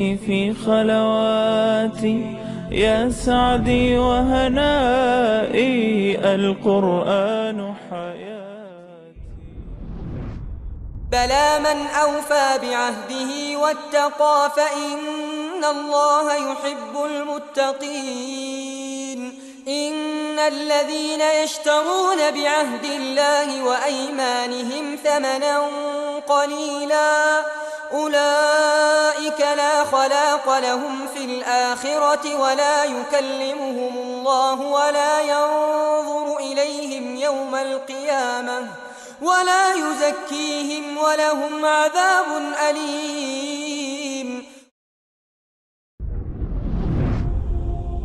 في خلواتي يا سعدي وهنائي القرآن حياتي. بلى من أوفى بعهده واتقى فإن الله يحب المتقين. إن الذين يشترون بعهد الله وأيمانهم ثمنا قليلا أولئك لا خلاق لهم في الآخرة ولا يكلمهم الله ولا ينظر إليهم يوم القيامة ولا يزكيهم ولهم عذاب أليم.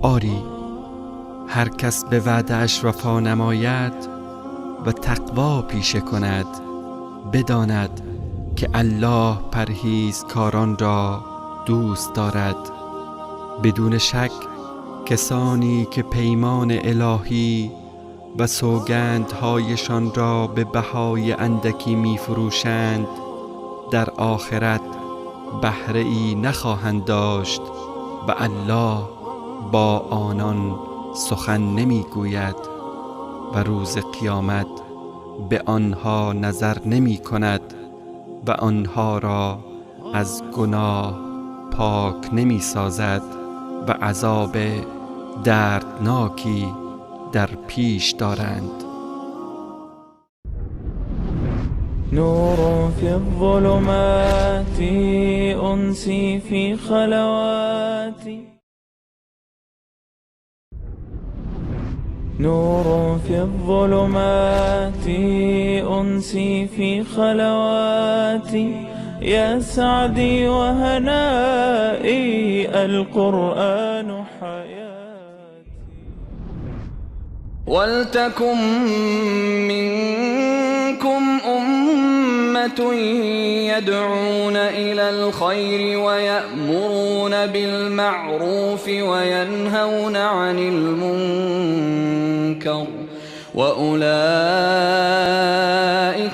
آری، هر کس به وعده‌اش وفا نماید و تقوا پیشه کند بداند که الله پرهیزکاران را دوست دارد. بدون شک کسانی که پیمان الهی و سوگندهایشان را به بهای اندکی می فروشند در آخرت بهره‌ای نخواهند داشت و الله با آنان سخن نمی گوید و روز قیامت به آنها نظر نمی کند و آنها را از گناه پاک نمی سازد و عذاب دردناکی در پیش دارند. نور فی الظلمات انسی فی خلواتی. نور في الظلمات أنسي في خلواتي يا سعدي وهنائي القرآن حياتي. ولتكن منكم أمة يدعون إلى الخير ويأمرون بالمعروف وينهون عن المنكر وأولئك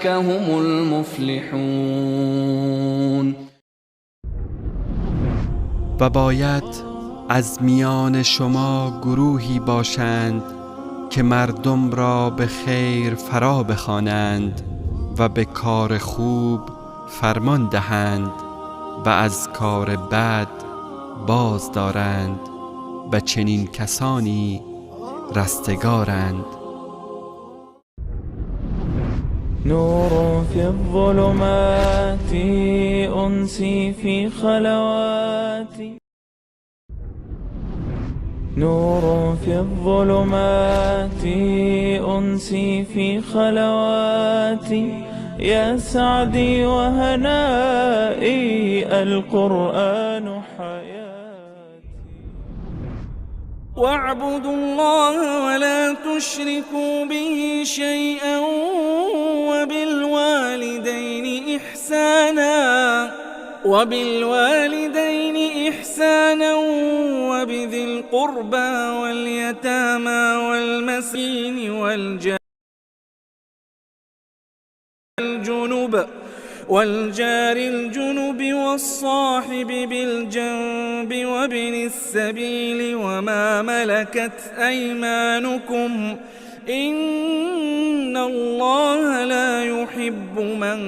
هم المفلحون. و باید از میان شما گروهی باشند که مردم را به خیر فرا بخوانند و به کار خوب فرمان دهند و از کار بد باز دارند و چنین کسانی رستگارند. نور فی الظلمات انسی فی خلواتی. نور في الظلمات أنسي في خلواتي يا سعدي وهنائي القرآن حياتي. واعبدوا الله ولا تشركوا به شيئا وبالوالدين إحسانا وبذي القربى واليتامى والمسكين والجار الجنب والصاحب بالجنب وابن السبيل وما ملكت أيمانكم إن الله لا يحب من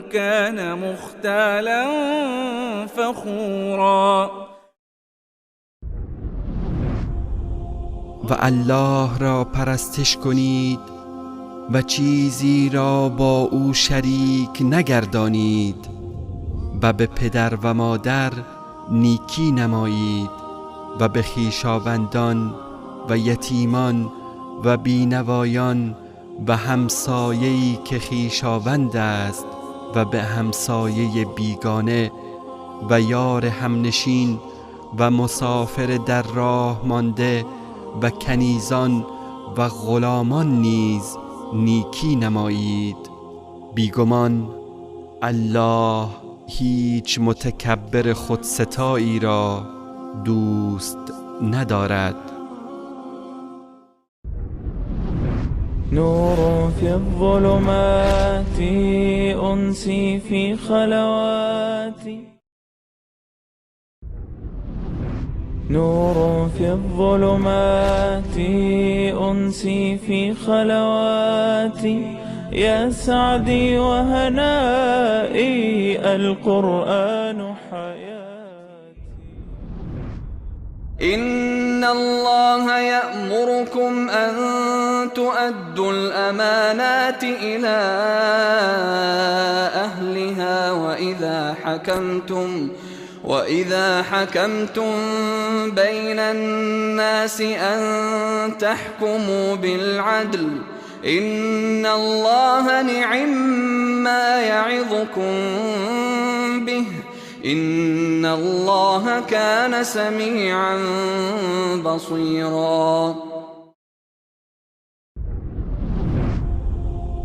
كان مختالا فخورا. و الله را پرستش کنید و چیزی را با او شریک نگردانید و به پدر و مادر نیکی نمایید و به خویشاوندان و یتیمان و بینوایان و همسایه‌ای که خویشاوند است و به همسایه بیگانه و یار همنشین و مسافر در راه مانده و کنیزان و غلامان نیز نیکی نمایید. بیگمان الله هیچ متکبر خودستایی را دوست ندارد. نور في الظلمات أنسي في خلواتي. نور في الظلمات، أنسي في خلواتي، يا سعدي وهنائي، القرآن حياتي. إن الله يأمركم أن تؤدوا الأمانات إلى أهلها وإذا حكمتم بين الناس أن تحكموا بالعدل إن الله نعم ما يعظكم به إن الله كان سميعا بصيرا.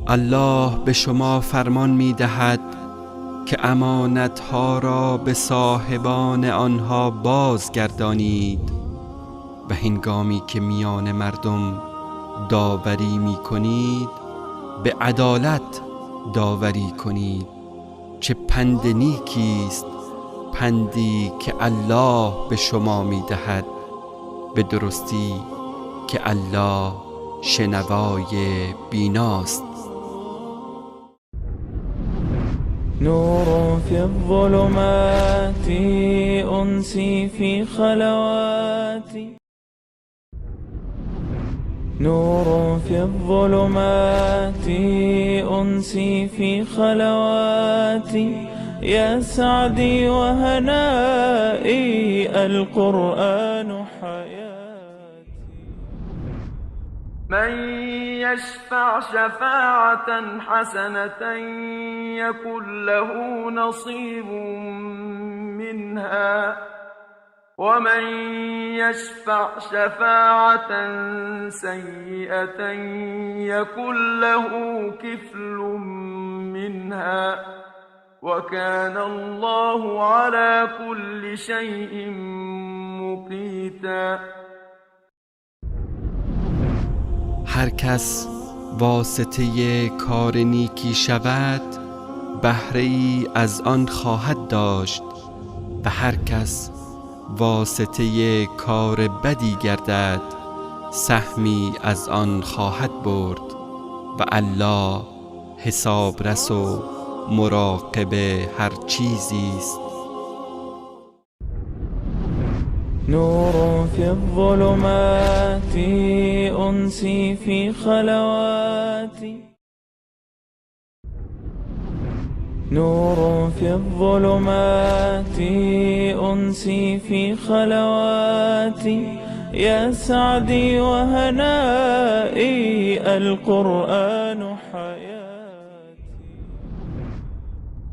الله به شما فرمان می دهد که امانتها را به صاحبان آنها بازگردانید و هنگامی که میان مردم داوری می کنید به عدالت داوری کنید. چه پند نیکی است پندی که الله به شما می دهد، به درستی که الله شنوای بیناست. نور في الظلمات، أنسي في خلواتي. نور في الظلمات، أنسي في خلواتي، يا سعدي وهنائي، القرآن حياتي. من يشفع شفاعة حسنة يكن له نصيب منها ومن يشفع شفاعة سيئة يكن له كفل منها وكان الله على كل شيء مقيتا. هر کس واسطه کار نیکی شود بهره‌ای از آن خواهد داشت و هر کس واسطه کار بدی گردد سهمی از آن خواهد برد و الله حسابرس و مراقب هر چیزی است. نور في الظلمات، أنسي في خلواتي. نور في الظلمات، أنسي في خلواتي، يا سعدي وهنائي، القرآن حياتي.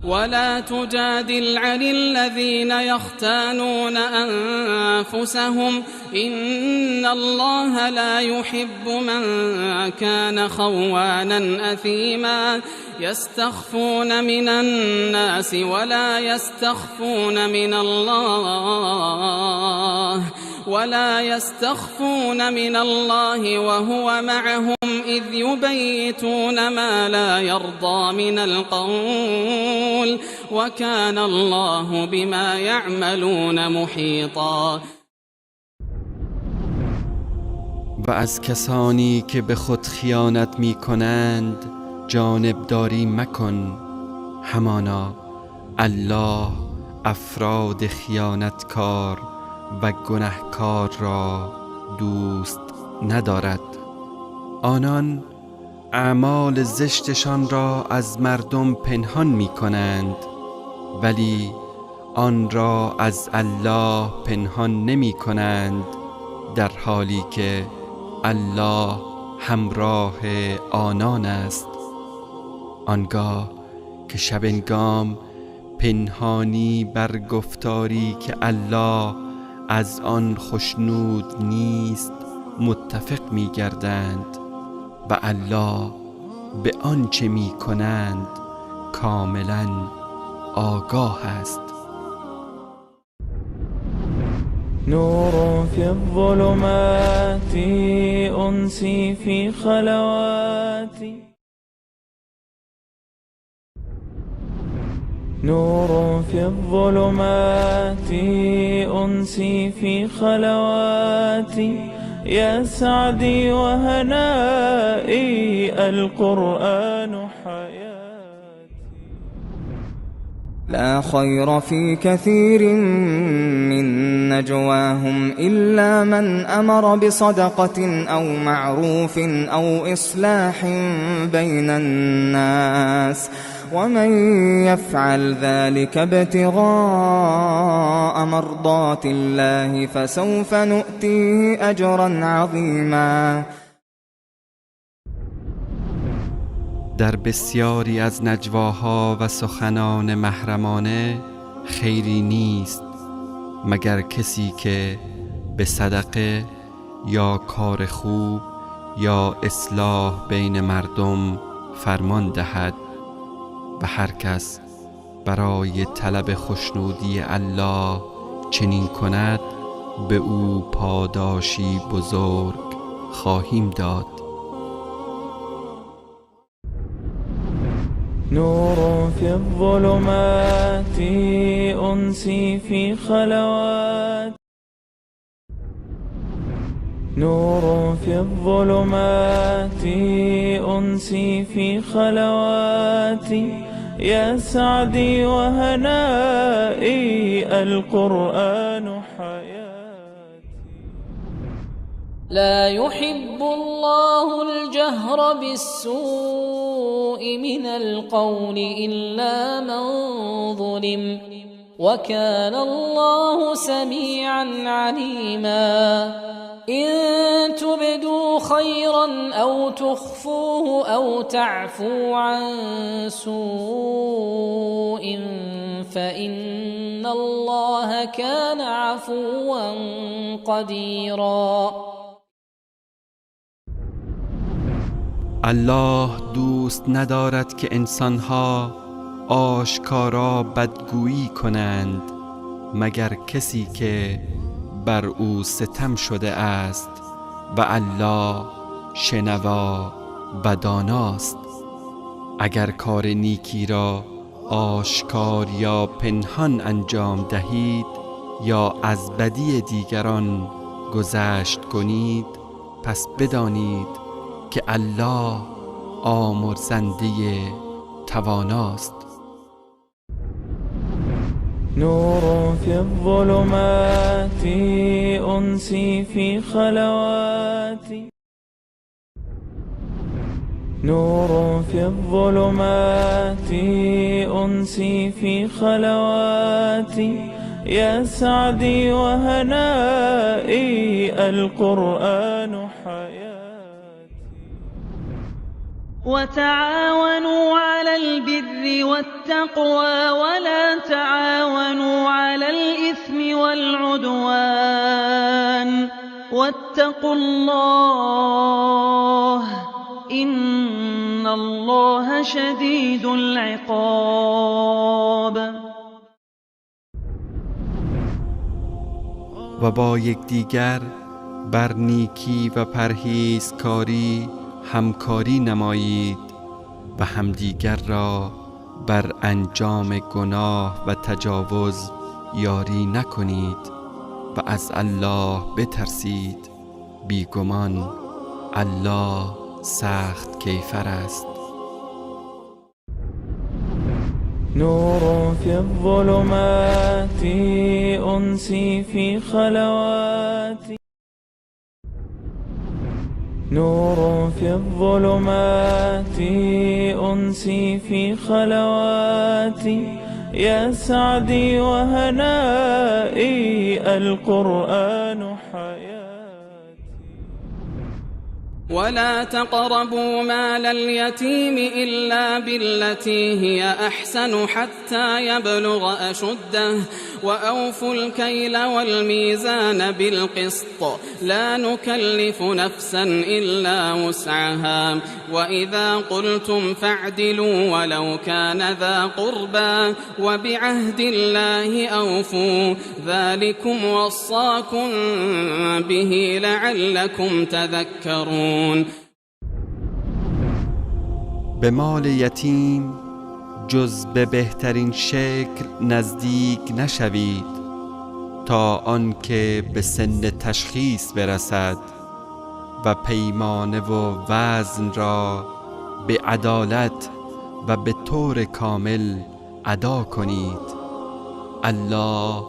ولا تجادل عن الذين يختانون أنفسهم إن الله لا يحب من كان خوانا أثيما. يستخفون من الناس ولا يستخفون من الله وهو معهم إذ يبيتون ما لا يرضى من القول وكان الله بما يعملون محيطا. و از کسانی که به خود خیانت می کنند جانبداری مکن، همانا الله افراد خیانتکار و گنهکار را دوست ندارد. آنان اعمال زشتشان را از مردم پنهان می کنند ولی آن را از الله پنهان نمی کنند، در حالی که الله همراه آنان است. آنگاه که شبنگام پنهانی بر گفتاری که الله از آن خشنود نیست متفق می گردند و الله به آنچه می کنند کاملا آگاه است. نور في الظلمات، أنسي في خلواتي. نور في الظلمات، أنسي في خلواتي، يا سعدي وهنائي، القرآن حياتي. لا خير في كثير من نجواهم إلا من أمر بصدقة أو معروف أو إصلاح بين الناس، ومن يفعل ذلك ابتغاء مرضات الله فسوف نؤتيه أجرا عظیما. در بسیاری از نجواها و سخنان محرمانه خیری نیست مگر کسی که به صدقه یا کار خوب یا اصلاح بین مردم فرمان دهد، و هر کس برای طلب خوشنودی الله چنین کند به او پاداشی بزرگ خواهیم داد. نور في الظلمات، أنسي في خلوات. نور في الظلمات، أنسي في خلواتي، يا سعدي وهنائي، القرآن حياتي. لا يحب الله الجهر بالسوء من القول إلا من ظلم، وكان الله سميعا عليما. إن تبدوا خيرا أو تخفوه أو تعفوا عن سوء فإن الله كان عفوا قديرا. الله دوست ندارد که انسانها آشکارا بدگویی کنند مگر کسی که بر او ستم شده است، و الله شنوا و داناست. اگر کار نیکی را آشکار یا پنهان انجام دهید یا از بدی دیگران گذشت کنید، پس بدانید که الله آمرزنده تواناست. نور في الظلمات، أنسي في خلواتي. نور في الظلمات، أنسي في خلواتي، يا سعدي وهنائي، القرآن حياتي. وتعاونوا على البر والتقوى ولا تعاونوا على الإثم والعدوان، واتقوا الله إن الله شديد العقاب. و با یکدیگر بر نیکی و پرهیزکاری همکاری نمایید و همدیگر را بر انجام گناه و تجاوز یاری نکنید و از الله بترسید، بیگمان الله سخت کیفر است. نور في الظلمات، أنسي في خلواتي. نور في الظلمات، أنسي في خلواتي، يا سعدي وهنائي، القرآن حياتي. ولا تقربوا مال اليتيم إلا بالتي هي أحسن حتى يبلغ أشده، وأوفوا الكيل والميزان بالقسط، لا نكلف نفسا إلا وسعها، وإذا قلتم فاعدلوا ولو كان ذا قربى، وبعهد الله أوفوا، ذلكم وصاكم به لعلكم تذكرون. به مال یتیم جز به بهترین شکل نزدیک نشوید تا آنکه به سن تشخیص برسد و پیمانه و وزن را به عدالت و به طور کامل ادا کنید. الله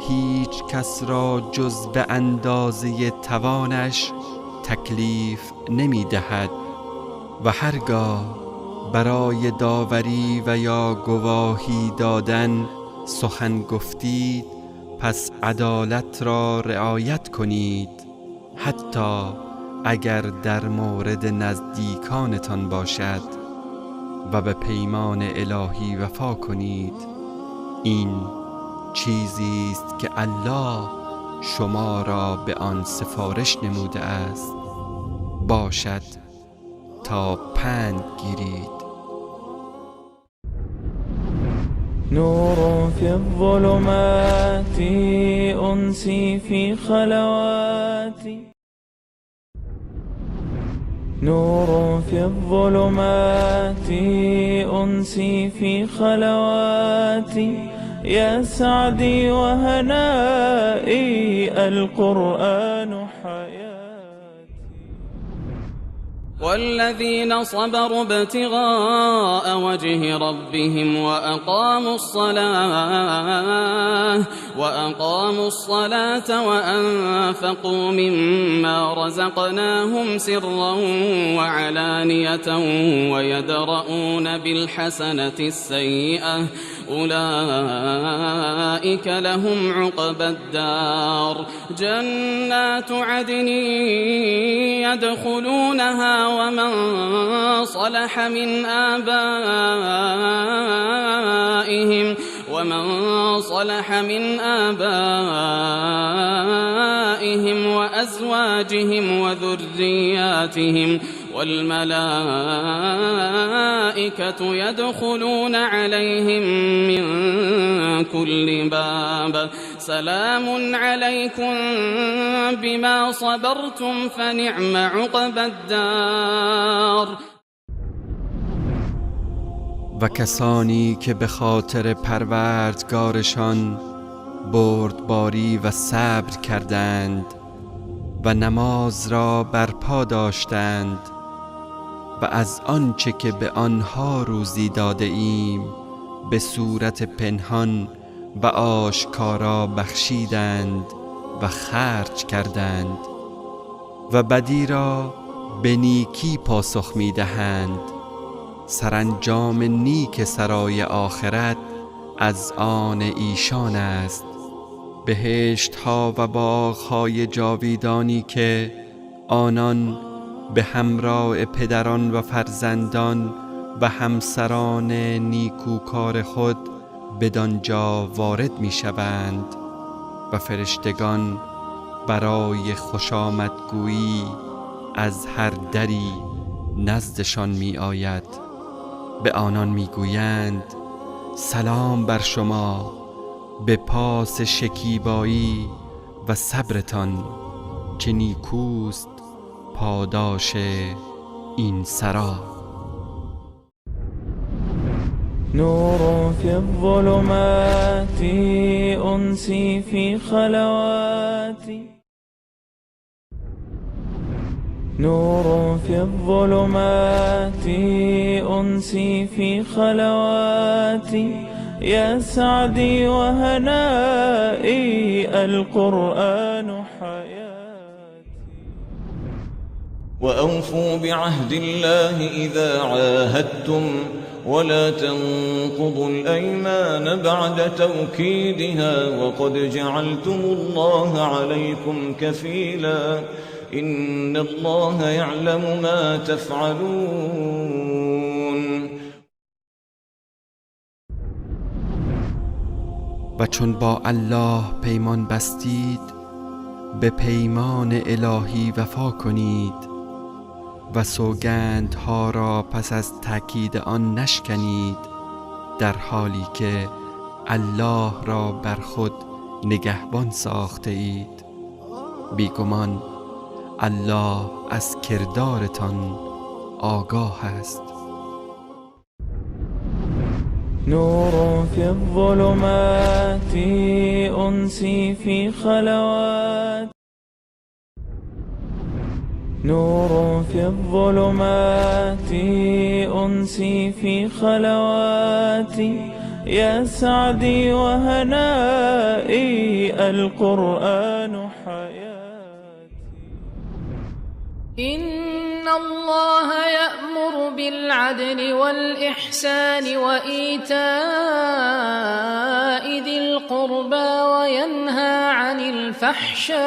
هیچ کس را جز به اندازه توانش تکلیف نمی دهد و هرگاه برای داوری و یا گواهی دادن سخن گفتید پس عدالت را رعایت کنید، حتی اگر در مورد نزدیکانتان باشد، و به پیمان الهی وفا کنید. این چیزی است که الله شما را به آن سفارش نموده است، باشد تا پند گیرید. نور فی الظلمات انسی فی خلواتی، نور فی الظلمات انسی فی خلواتی، یا سعدی و هنایی القرآن حیاتی. والذين صبروا ابتغاء وجه ربهم وأقاموا الصلاة وأنفقوا مما رزقناهم سرا وعلانية ويدرؤون بالحسنة السيئة أولئك لهم عقبى الدار. جنات عدن يدخلونها ومن صلح من آبائهم وأزواجهم وذرياتهم والملائكة يدخلون عليهم من كل باب. سلام عليكم بما صبرتم فنعم عقبى الدار. و کسانی که به خاطر پروردگارشان بردباری و صبر کردند و نماز را برپا داشتند و از آنچه که به آنها روزی داده ایم به صورت پنهان و آشکارا بخشیدند و خرج کردند و بدی را به نیکی پاسخ می دهند، سرانجام نیک سرای آخرت از آن ایشان است، بهشت ها و باغ های جاویدانی که آنان به همراه پدران و فرزندان و همسران نیکوکار خود بدانجا وارد می شوند و فرشتگان برای خوشامدگویی از هر دری نزدشان می آید. به آنان می گویند سلام بر شما به پاس شکیبایی و صبرتان، چه نیکوست پاداش این سرا. نور فی الظلمات انسی فی خلواتی، نور فی الظلمات انسی فی خلواتی، یا سعدی و هنایی القرآن حیاتی. وأوفوا بعهد الله إذا عاهدتم ولا تنقضوا الأيمان بعد توكيدها وقد جعلتم الله عليكم كفيلا إن الله يعلم ما تفعلون. و چون با الله پیمان بستید به پیمان الهی وفا کنید و سوگندها را پس از تأکید آن نشکنید، در حالی که الله را بر خود نگهبان ساخته اید. بیگمان الله از کردارتان آگاه است. نور في الظلمات، أنسي في خلوات. نور في الظلمات، أنسي في خلواتي، يا سعدي وهنائي، القرآن حياتي. إن الله يأمر بالعدل والإحسان وإيتاء ذي القربى وينهى عن الفحشاء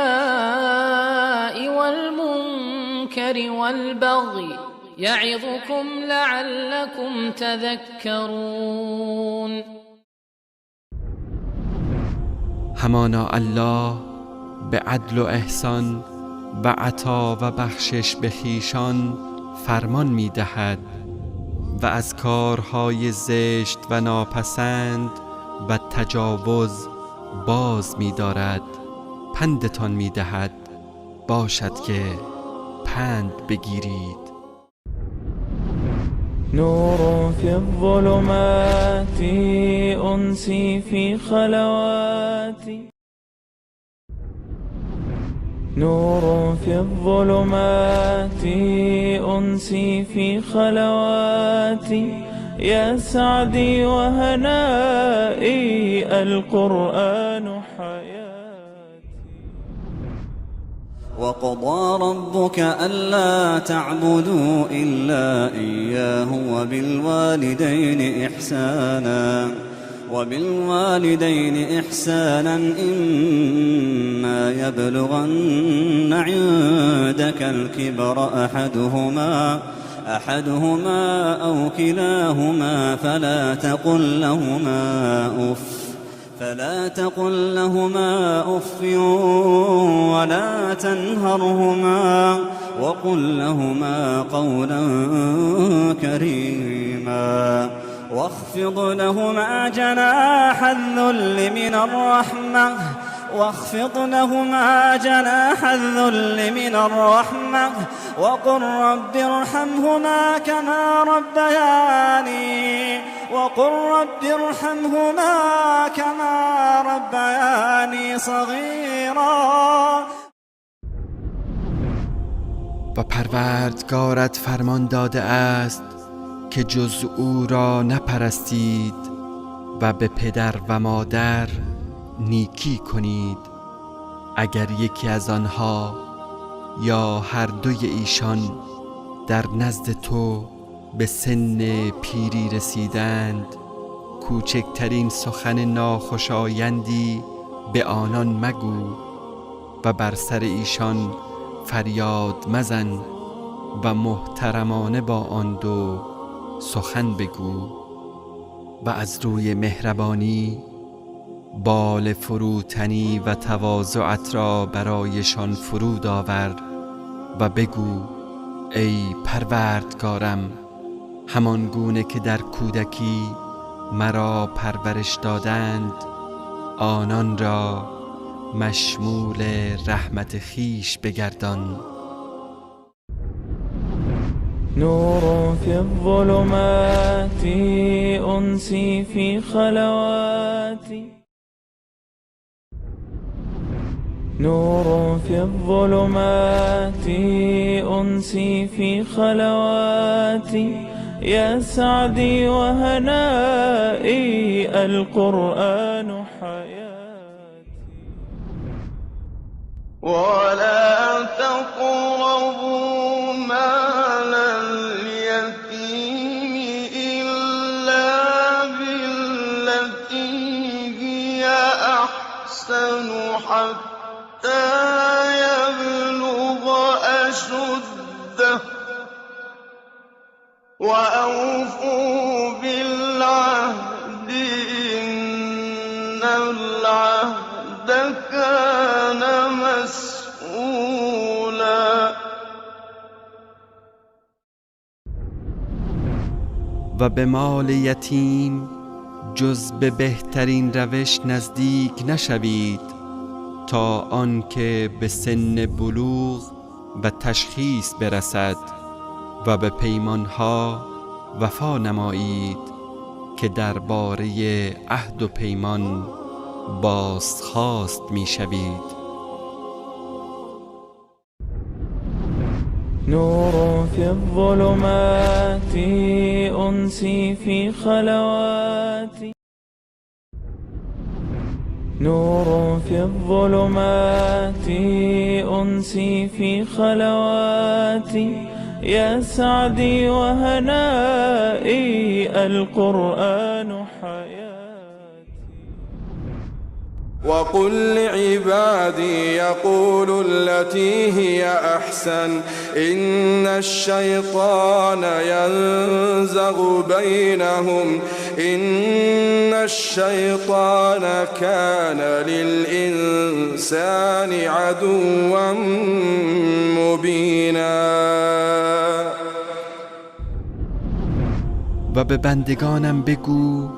والمنكر والبغي يعظكم لعلكم تذكرون. همانا الله به عدل و احسان و عطا و بخشش به خویشان فرمان می دهد و از کارهای زشت و ناپسند و تجاوز باز می دارد، پندتان می دهد، باشد که پند بگیرید. نور فی الظلمات، انسی فی خلواتی. نور فی الظلمات، انسی فی خلواتی، یا سعدی وهنائی، القرآن حیاتی. وقضى ربك ألا تعبدوا إلا إياه وبالوالدين إحسانا إما يبلغن عندك الكبر أحدهما أو كلاهما فلا تقل لهما أف ولا تنهرهما وقل لهما قولا كريما واخفض لهما جناح الذل من الرحمة وقل رب ارحمهما كما ربياني صغيرا. و پروردگارت فرمان داده است که جز او را نپرستید و به پدر و مادر نیکی کنید، اگر یکی از آنها یا هر دوی ایشان در نزد تو به سن پیری رسیدند، کوچکترین سخن ناخوشایندی به آنان مگو و بر سر ایشان فریاد مزن و محترمانه با آن دو سخن بگو و از روی مهربانی بال فروتنی و تواضعت را برایشان فرود آور و بگو ای پروردگارم، همان گونه که در کودکی مرا پرورش دادند، آنان را مشمول رحمت خویش بگردان. نور فی الظلمات، انسی فی خلواتی. نور فی الظلمات، انسی فی خلواتی، یا سعدی وهنائی، القرآن حیاتی. ولا تقربوا مال اليتيم إلا بالتي هي أحسن حتى يبلغ أشده وأوفوا بالعهد إن العهد كان مسؤولا. و به مال یتیم جز به بهترین روش نزدیک نشوید تا آنکه به سن بلوغ و تشخیص برسد و به پیمانها وفا نمایید که درباره عهد و پیمان بازخواست می شوید. نور في الظلمات أنسي في خلواتي نور في الظلمات أنسي في خلواتي يا سعدي وهنائي القرآن حياتي. وقل لعبادي يقولوا التي هي أحسن إن الشيطان ينزغ بينهم إن الشيطان كان للإنسان عدوا مبینا. و به بندگانم بگو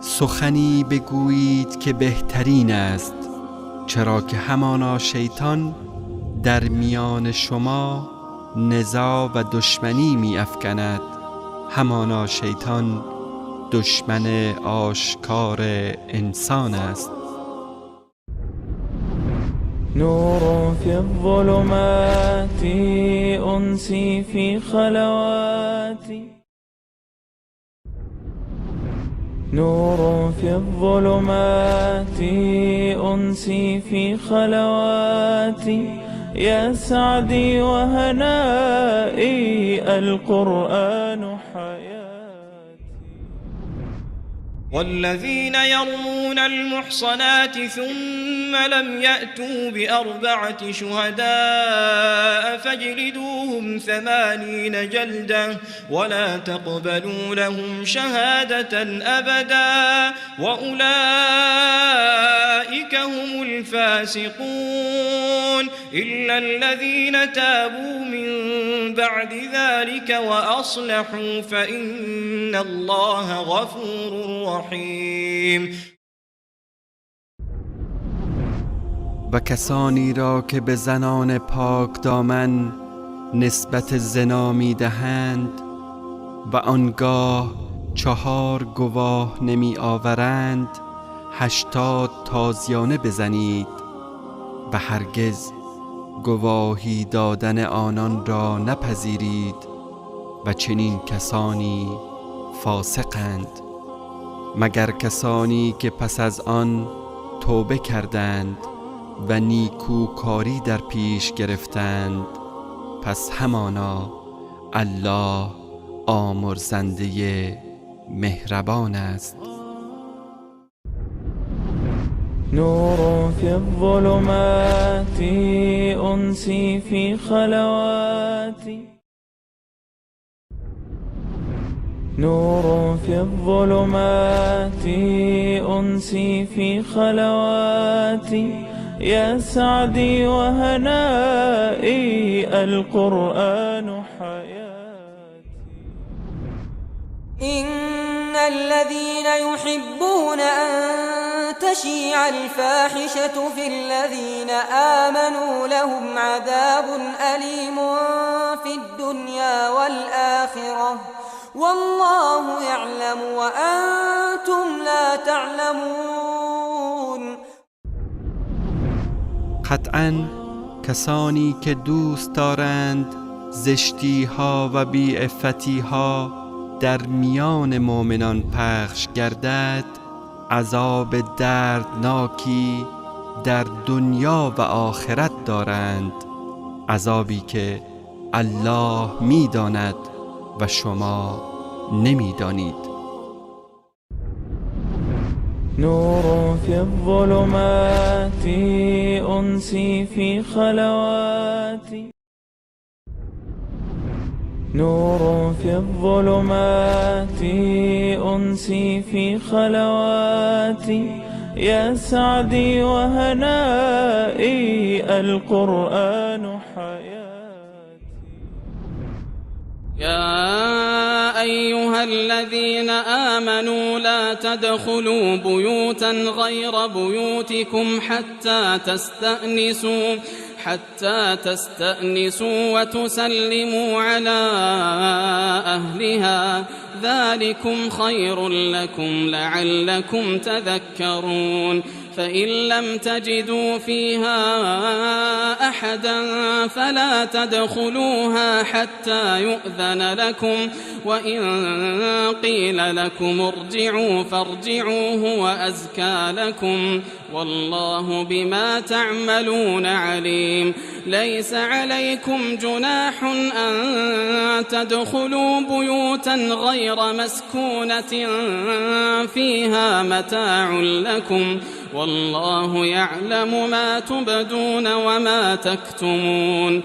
سخنی بگویید که بهترین است، چرا که همانا شیطان در میان شما نزاع و دشمنی می افکند، همانا شیطان دشمن آشکار انسان است. نور فی الظلمات انسی فی خلواتی نور في الظلمات أنسي في خلواتي يا سعدي وهنائي القرآن حياتي. والذين يرمون المحصنات ثم لم يأتوا بأربعة شهداء فاجلدوهم 80 جلدة ولا تقبلوا لهم شهادة أبدا وأولئك هم الفاسقون إلا الذين تابوا من بعد ذلك وأصلحوا فإن الله غفور رحیم. و کسانی را که به زنان پاک دامن نسبت زنا می دهند و آنگاه 4 گواه نمی آورند 80 تازیانه بزنید و هرگز گواهی دادن آنان را نپذیرید و چنین کسانی فاسقند، مگر کسانی که پس از آن توبه کردند و نیکوکاری در پیش گرفتند، پس همانا الله آمرزنده مهربان است. نور فی الظلمات انسی فی خلواتی نور في الظلمات أنسي في خلواتي يا سعدي وهنائي القرآن حياتي. إن الذين يحبون أن تشيع الفاحشة في الذين آمنوا لهم عذاب أليم في الدنيا والآخرة والله يعلم وأنتم لا تعلمون. قطعاً کسانی که دوست دارند زشتی ها و بی‌عفتی ها در میان مؤمنان پخش گردد، عذاب دردناکی در دنیا و آخرت دارند، عذابی که الله می‌داند و شما نمی‌دانید. نور فی الظلمات انسی فی خلواتی نور فی الظلمات انسی فی خلواتی یا سعدی وهنائی القرآن حیاتی. يا أيها الذين آمنوا لا تدخلوا بيوتا غير بيوتكم حتى تستأنسوا وتسلموا على أهلها ذلكم خير لكم لعلكم تذكرون. فإن لم تجدوا فيها أحدا فلا تدخلوها حتى يؤذن لكم، وإن قيل لكم ارجعوا فارجعوا هو أزكى لكم، والله بما تعملون عليم. ليس عليكم جناح أن تدخلوا بيوتا غير مسكونة فيها متاع لكم، والله يعلم ما تبدون وما تكتمون.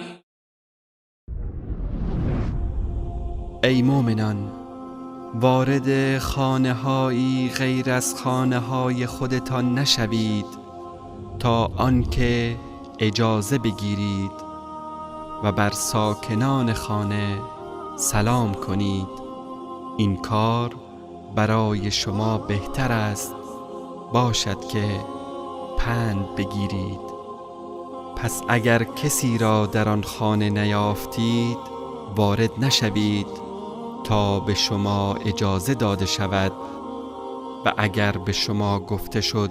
ای مؤمنان، وارد خانه هایی غیر از خانه های خودتان نشوید تا آنکه اجازه بگیرید و بر ساکنان خانه سلام کنید. این کار برای شما بهتر است، باشد که پند بگیرید. پس اگر کسی را در آن خانه نیافتید وارد نشوید تا به شما اجازه داده شود، و اگر به شما گفته شد